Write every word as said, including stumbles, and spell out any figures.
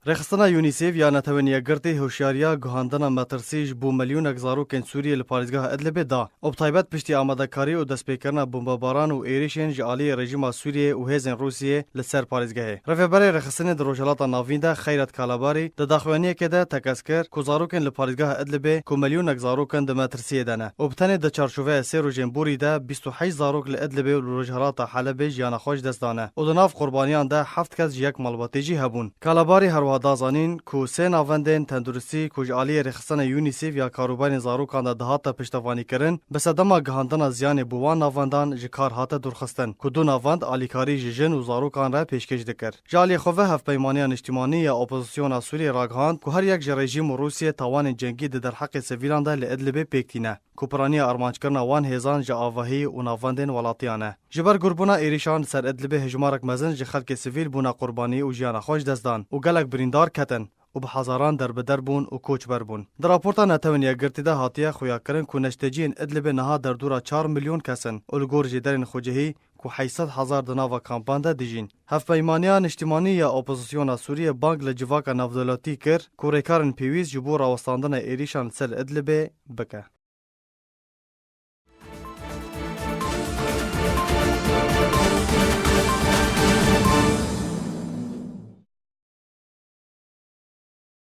Rêxistina UNICEF ya Netewên Yekgirtî hişyariya guhandina metirsî ji bo milyonek zarokên Sûriyê li parêzgeha Idlibê da û bi taybet piştî amadekarî û destpêkirina bombebaran û êrîşên ji aliyê rejîma Sûriyê û hêzên Rûsiyê li ser parêzgehê. Rêveberê Rêxistinê di Rojhilata Navîn de Xeyret Kalabarî di daxuyaniyekê de tekez kir ku zarokên li parêzgeha Idlibê ku milyonek zarok in di metirsiyê de ne û bi tenê di çarçoveya sê rojên borî de bîst û heşt zarok li Idlibê û li rojhilata Helebê jiyana xwe ji dest dane û di nav qurbaniyan de heft kes ji yek malbatê jî hebûn. Kalabarî her wiha da zanîn ku sê navendên tenduristî ku ji aliyê rêxistina UNICEF ya karûbarên zarokan de dihate piştevanîkirin, bi sedema gihandina ziyanê bo wan navendan ji kar hate dûrxistin, ku du navend alîkarî ji jin û zarokan re pêşkêş dikir. Ji aliyê xwe ve Hevpeymaniya Niştimanî ya Opozisyona Sûriyê ragihand ku her yek ji rejîm û Rûsiyê tawanên cengî di derheqê sivîlan de li Idlibê pêk tîne, ku piraniya armanckirina wan hêzan ji avahî û navendên welatiyan e. Ji ber gurbûna êrîşan li ser Idlibê hejmarek mezin ji xelkê sivîl bûne qurbanî û jiyana xwe ji dest dan û gelek birîndar ketin û bi hezaran derbider bûn û koçber bûn. Di raporta Netewên Yekgirtî de hatiye xuyakirin ku neşteciyên Idlibê niha derdora çar milyon kes in û li gor jêderên xwecihî ku heyşt sed hezar di nava kampan de dijîn. Hevpeymaniya Niştimanî ya Opozisyona Sûriyê bang li civaka navdewletî kir ku rêkarên pêwîst ji bo rawestandina êrîşan li ser Idlibê bike.